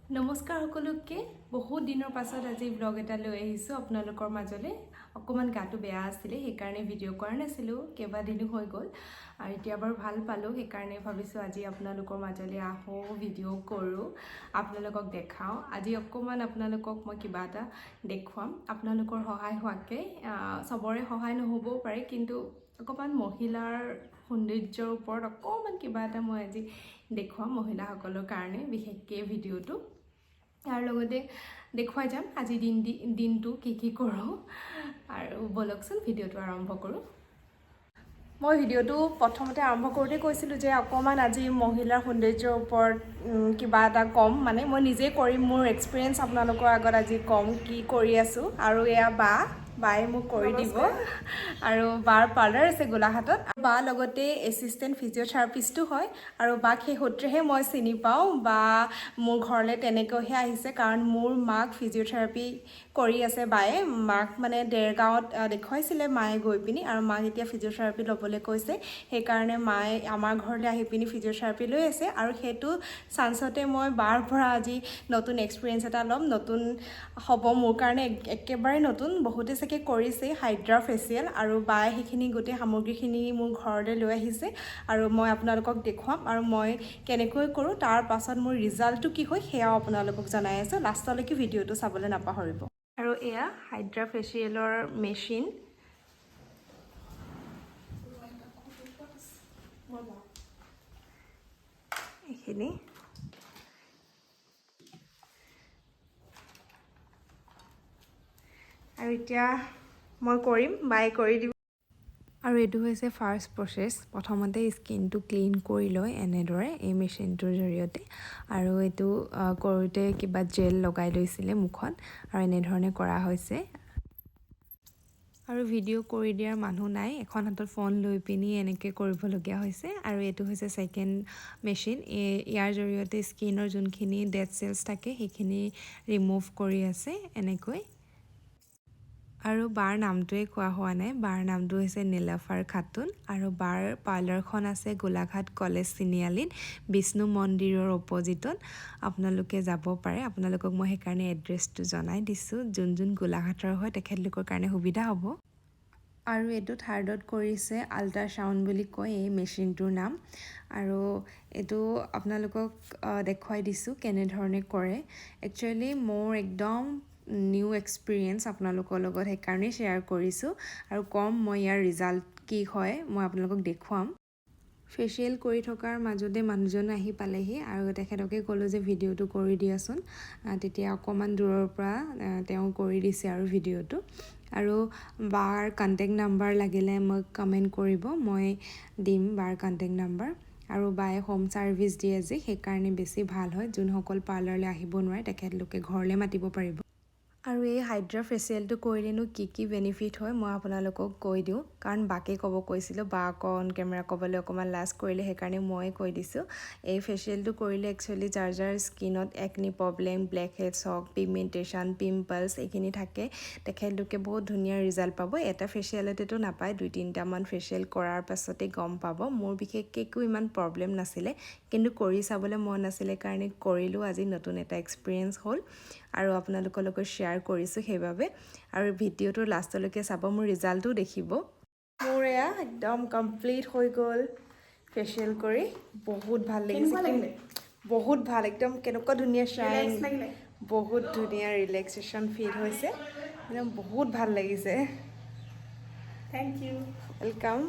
নমস্কাৰ সকলোকে। বহুত দিনৰ পাছত আজি ব্লগ এটা লৈ আহিছোঁ আপোনালোকৰ মাজলৈ। অকণমান গাটো বেয়া আছিলে, সেইকাৰণে ভিডিঅ' কৰা নাছিলোঁ। কেইবাদিনো হৈ গ'ল আৰু এতিয়া বাৰু ভাল পালোঁ। সেইকাৰণে ভাবিছোঁ আজি আপোনালোকৰ মাজলৈ আহোঁ, ভিডিঅ' কৰোঁ, আপোনালোকক দেখাওঁ। আজি অকণমান আপোনালোকক মই কিবা এটা দেখুৱাম আপোনালোকৰ সহায় হোৱাকৈ। চবৰে সহায় নহ'বও পাৰে, কিন্তু অকণমান মহিলাৰ সৌন্দৰ্যৰ ওপৰত অকণমান কিবা এটা মই আজি দেখুৱাম মহিলাসকলৰ কাৰণে বিশেষকৈ ভিডিঅ'টো। তাৰ লগতে দেখুৱাই যাম আজি দিনটো কি কি কৰোঁ। আৰু ব'লকচোন, ভিডিঅ'টো আৰম্ভ কৰোঁ। মই ভিডিঅ'টো প্ৰথমতে আৰম্ভ কৰোঁতে কৈছিলোঁ যে অকণমান আজি মহিলাৰ সৌন্দৰ্যৰ ওপৰত কিবা এটা ক'ম। মানে মই নিজে কৰিম, মোৰ এক্সপিৰিয়েঞ্চ আপোনালোকৰ আগত আজি ক'ম কি কৰি আছোঁ। আৰু এয়া বা, বায়ে মোক কৰি দিব। আৰু বাৰ পাৰ্লাৰ আছে গোলাঘাটত। বা লগতে এছিষ্টেণ্ট ফিজিঅ'থেৰাপিষ্টো হয় আৰু বাক সেই সূত্ৰেহে মই চিনি পাওঁ। বা মোৰ ঘৰলৈ তেনেকৈহে আহিছে, কাৰণ মোৰ মাক ফিজিঅ'থেৰাপি কৰি আছে বায়ে। মাক মানে দেৰগাঁৱত দেখুৱাইছিলে মায়ে গৈ পিনি আৰু মাক এতিয়া ফিজিঅ'থেৰাপি ল'বলৈ কৈছে। সেইকাৰণে মায়ে আমাৰ ঘৰলৈ আহি পিনি ফিজিঅ'থেৰাপি লৈ আছে। আৰু সেইটো চান্সতে মই বাৰ পৰা আজি নতুন এক্সপিৰিয়েঞ্চ এটা ল'ম। নতুন হ'ব মোৰ কাৰণে, একেবাৰে নতুন। বহুতে চাগে কৰিছে হাইড্ৰা ফেচিয়েল। আৰু বায়ে সেইখিনি গোটেই সামগ্ৰীখিনি মোৰ ঘৰলৈ লৈ আহিছে আৰু মই আপোনালোকক দেখুৱাম আৰু মই কেনেকৈ কৰোঁ, তাৰ পাছত মোৰ ৰিজাল্টটো কি হয় সেয়াও আপোনালোকক জনাই আছোঁ। লাষ্টলৈকে ভিডিঅ'টো চাবলৈ নাপাহৰিব। আৰু এয়া হাইড্ৰা ফেচিয়েলৰ মেচিন এইখিনি। আৰু এতিয়া মই কৰিম, বায়ে কৰি দিব। আৰু এইটো হৈছে ফাৰ্ষ্ট প্ৰচেছ। প্ৰথমতে স্কিনটো ক্লিন কৰি লয় এনেদৰে এই মেচিনটোৰ জৰিয়তে। আৰু এইটো কৰোঁতে কিবা জেল লগাই লৈছিলে মুখত আৰু এনেধৰণে কৰা হৈছে। আৰু ভিডিঅ' কৰি দিয়াৰ মানুহ নাই, এখন হাতত ফোন লৈ পিনি এনেকৈ কৰিবলগীয়া হৈছে। আৰু এইটো হৈছে ছেকেণ্ড মেচিন। ইয়াৰ জৰিয়তে স্কিনৰ যোনখিনি ডেড চেলছ থাকে, সেইখিনি ৰিমুভ কৰি আছে এনেকৈ। আৰু বাৰ নামটোৱে কোৱা হোৱা নাই। বাৰ নামটো হৈছে নীলাফাৰ খাতুন আৰু বাৰ পাৰ্লাৰখন আছে গোলাঘাট কলেজ তিনিআলিত, বিষ্ণু মন্দিৰৰ অপজিটত। আপোনালোকে যাব পাৰে। আপোনালোকক মই সেইকাৰণে এড্ৰেছটো জনাই দিছোঁ। যোন যোন গোলাঘাটৰ হয়, তেখেতলোকৰ কাৰণে সুবিধা হ'ব। আৰু এইটো থাৰ্ডত কৰিছে, আল্ট্ৰাচাউণ্ড বুলি কয় এই মেচিনটোৰ নাম। আৰু এইটো আপোনালোকক দেখুৱাই দিছোঁ কেনেধৰণে কৰে। একচুৱেলি মোৰ একদম নিউ এক্সপিৰিয়েঞ্চ, আপোনালোকৰ লগত সেইকাৰণেই শ্বেয়াৰ কৰিছোঁ। আৰু ক'ম মই ইয়াৰ ৰিজাল্ট কি হয়, মই আপোনালোকক দেখুৱাম। ফেচিয়েল কৰি থকাৰ মাজতে মানুহজন আহি পালেহি আৰু তেখেতকে ক'লোঁ যে ভিডিঅ'টো কৰি দিয়াচোন। তেতিয়া অকণমান দূৰৰ পৰা তেওঁ কৰি দিছে আৰু ভিডিঅ'টো। আৰু বাৰ কণ্টেক্ট নাম্বাৰ লাগিলে মোক কমেণ্ট কৰিব, মই দিম বাৰ কণ্টেক্ট নাম্বাৰ। আৰু বায়ে হোম ছাৰ্ভিচ দিয়ে যে, সেইকাৰণে বেছি ভাল হয়। যোনসকল পাৰ্লাৰলৈ আহিব নোৱাৰে, তেখেতলোকে ঘৰলৈ মাতিব পাৰিব। আৰু এই হাইড্ৰা ফেচিয়েলটো কৰিলেনো কি কি বেনিফিট হয়, মই আপোনালোকক কৈ দিওঁ। কাৰণ বাকে ক'ব কৈছিলোঁ, বা আকৌ অন কেমেৰা ক'বলৈ অকণমান লাজ কৰিলে, সেইকাৰণে মই কৈ দিছোঁ। এই ফেচিয়েলটো কৰিলে একচুৱেলি যাৰ যাৰ স্কিনত একনি প্ৰব্লেম, ব্লেক হেডছ হওক, পিগমেণ্টেশ্যন, পিম্পলছ এইখিনি থাকে, তেখেতলোকে বহুত ধুনীয়া ৰিজাল্ট পাব। এটা ফেচিয়েলতেতো নাপায়, দুই তিনিটামান ফেচিয়েল কৰাৰ পাছতেই গম পাব। মোৰ বিশেষকৈ একো ইমান প্ৰব্লেম নাছিলে, কিন্তু কৰি চাবলৈ মন আছিলে কাৰণে কৰিলোঁ। আজি নতুন এটা এক্সপিৰিয়েঞ্চ হ'ল আৰু আপোনালোকৰ লগত শ্বেয়াৰ কৰিছোঁ সেইবাবে। আৰু ভিডিঅ'টো লাষ্টলৈকে চাব, মোৰ ৰিজাল্টটো দেখিব। মোৰ এয়া একদম কমপ্লিট হৈ গ'ল ফেচিয়েল কৰি। বহুত ভাল লাগিছে। কেনেকুৱা লাগিলে? বহুত ভাল, একদম কেনেকুৱা ধুনীয়া শ্বাইন। Relax লাগিলে? বহুত ধুনীয়া ৰিলেক্সেশ্যন ফিল হৈছে, একদম বহুত ভাল লাগিছে। Thank U. Welcome.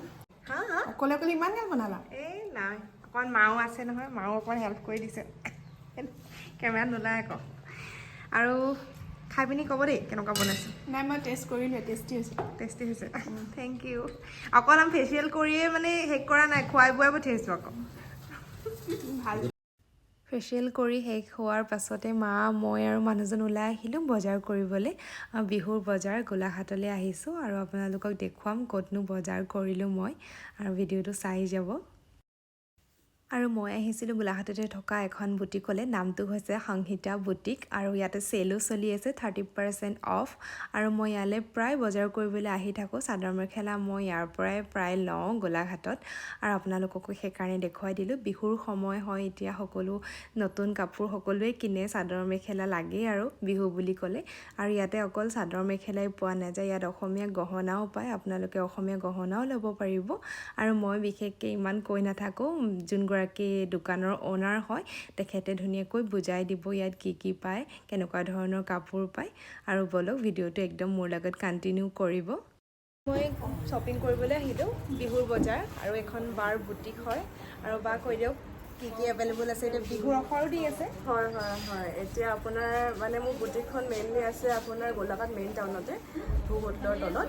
হা হা। অকলে অকলে ইমান গাল বনালা? এই নাই, অকণমান মাও আছে নহয়, মাও অকণমান হেল্প কৰি দিছে। কেমেৰাত নোলায় আকৌ। আৰু খাই পিনি ক'ব দেই কেনেকুৱা বনাইছোঁ। নাই, মই টেষ্ট কৰিলোৱে, টেষ্টি হৈছে। টেষ্টি হৈছে, thank U. অকল আমি ফেচিয়েল কৰিয়ে মানে শেষ কৰা নাই, খুৱাই বোৱাই পঠিয়াইছোঁ আকৌ। ভাল। ফেচিয়েল কৰি শেষ হোৱাৰ পাছতে মা, মই আৰু মানুহজন ওলাই আহিলোঁ বজাৰ কৰিবলৈ। বিহুৰ বজাৰ গোলাঘাটলৈ আহিছোঁ আৰু আপোনালোকক দেখুৱাম ক'তনো বজাৰ কৰিলোঁ মই আৰু ভিডিঅ'টো চাই যাব। আৰু মই আহিছিলোঁ গোলাঘাটতে থকা এখন বুটিকলৈ। নামটো হৈছে সংহিতা বুটিক আৰু ইয়াতে চেলো চলি আছে, 30% অফ। আৰু মই ইয়ালৈ প্ৰায় বজাৰ কৰিবলৈ আহি থাকোঁ। চাদৰ মেখেলা মই ইয়াৰ পৰাই প্ৰায় লওঁ গোলাঘাটত আৰু আপোনালোককো সেইকাৰণে দেখুৱাই দিলোঁ। বিহুৰ সময় হয় এতিয়া, সকলো নতুন কাপোৰ সকলোৱে কিনে, চাদৰ মেখেলা লাগেই আৰু বিহু বুলি ক'লে। আৰু ইয়াতে অকল চাদৰ মেখেলাই পোৱা নাযায়, ইয়াত অসমীয়া গহনাও পায়। আপোনালোকে অসমীয়া গহনাও ল'ব পাৰিব। আৰু মই বিশেষকৈ ইমান কৈ নাথাকোঁ, যোনগৰাকী দোকানৰ অ'নাৰ হয় তেখেতে ধুনীয়াকৈ বুজাই দিব ইয়াত কি কি পায়, কেনেকুৱা ধৰণৰ কাপোৰ পায়। আৰু ব'লক, ভিডিঅ'টো একদম মোৰ লগত কণ্টিনিউ কৰিব। মই শ্বপিং কৰিবলৈ আহিলোঁ বিহুৰ বজাৰ আৰু এখন বাৰ বুটিক হয়। আৰু বা, কৈ দিয়ক কি কি এভেইলেবল আছে। এতিয়া বিহুৰ অফাৰো দি আছে। হয়, এতিয়া আপোনাৰ মানে মোৰ বুটিকখন মেইনলি আছে আপোনাৰ গোলাঘাট মেইন টাউনতে, ভোগ হোটেলৰ তলত।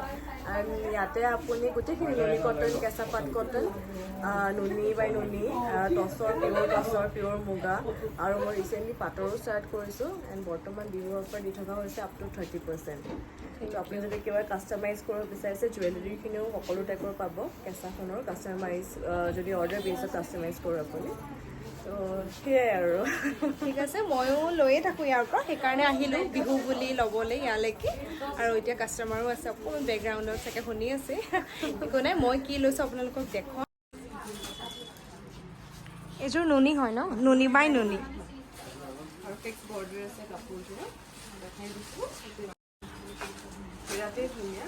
এণ্ড ইয়াতে আপুনি গোটেইখিনি নুনি কটন, কেঁচা পাট কটন, নুনি বাই নুনি, টচৰ, পিয়'ৰ টচৰ, পিয়'ৰ মুগা আৰু মই ৰিচেণ্টলি পাটৰো ষ্টাৰ্ট কৰিছোঁ। এণ্ড বৰ্তমান বিহুৰ অফাৰ দি থকা হৈছে আপ টু 30%। ত' আপুনি যদি কিবা কাষ্টমাইজ কৰিব বিচাৰিছে, জুৱেলাৰীখিনিও সকলো টাইপৰ পাব, কেঁচা সোণৰ কাষ্টমাইজ, যদি অৰ্ডাৰ বেছত কাষ্টমাইজ কৰোঁ আপুনি। ত' সেয়াই আৰু। ঠিক আছে, ময়ো লৈয়ে থাকোঁ ইয়াৰ পৰা, সেইকাৰণে আহিলোঁ বিহু বুলি ল'বলৈ ইয়ালৈকে। আৰু এতিয়া কাষ্টমাৰো আছে অকণমান বেকগ্ৰাউণ্ডত, চাগে শুনি আছে। একো নাই, মই কি লৈছোঁ আপোনালোকক দেখুৱাম। এইযোৰ নুনি হয় ন? নুনি বাই নুনি। আৰু ফিক্স বৰ্ডাৰ আছে কাপোৰযোৰত, দেখাই দিছোঁ, বিৰাটেই ধুনীয়া।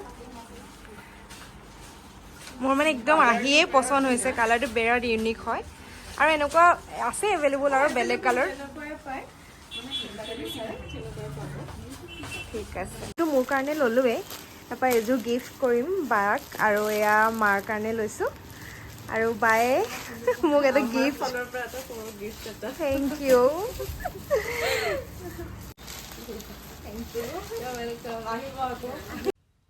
মোৰ মানে একদম আহিয়ে পচন্দ হৈছে। কালাৰটো বিৰাট ইউনিক হয়। আৰু এনেকুৱা আছে এভেইলেবল আৰু বেলেগ কালাৰ? তেনেকুৱাই পায়, মানে যেনেকৈ বিচাৰে তেনেকুৱাই পাব। ঠিক আছে, এইটো মোৰ কাৰণে ল'লোৱেই। তাৰপৰা এইযোৰ গিফ্ট কৰিম বাক আৰু এয়া মাৰ কাৰণে লৈছোঁ। আৰু বায়ে মোক এটা গিফ্ট ফালৰ পৰা এটা সৰু গিফ্ট এটা। Thank U. Welcome, আহিব আকৌ।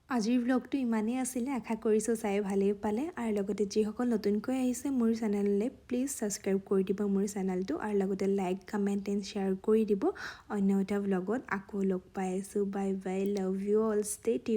আজিৰ ভ্লগটো ইমানেই আছিলে। আশা কৰিছোঁ চাই ভালেই পালে। আৰু লগতে যিসকল নতুনকৈ আহিছে মোৰ চেনেললৈ, প্লিজ ছাবস্ক্ৰাইব কৰি দিব মোৰ চেনেলটো আৰু লগতে লাইক, কমেণ্ট এণ্ড শ্বেয়াৰ কৰি দিব। অন্য এটা ভ্লগত আকৌ লগ পাই আছোঁ। Bye bye, love you all, stay tuned.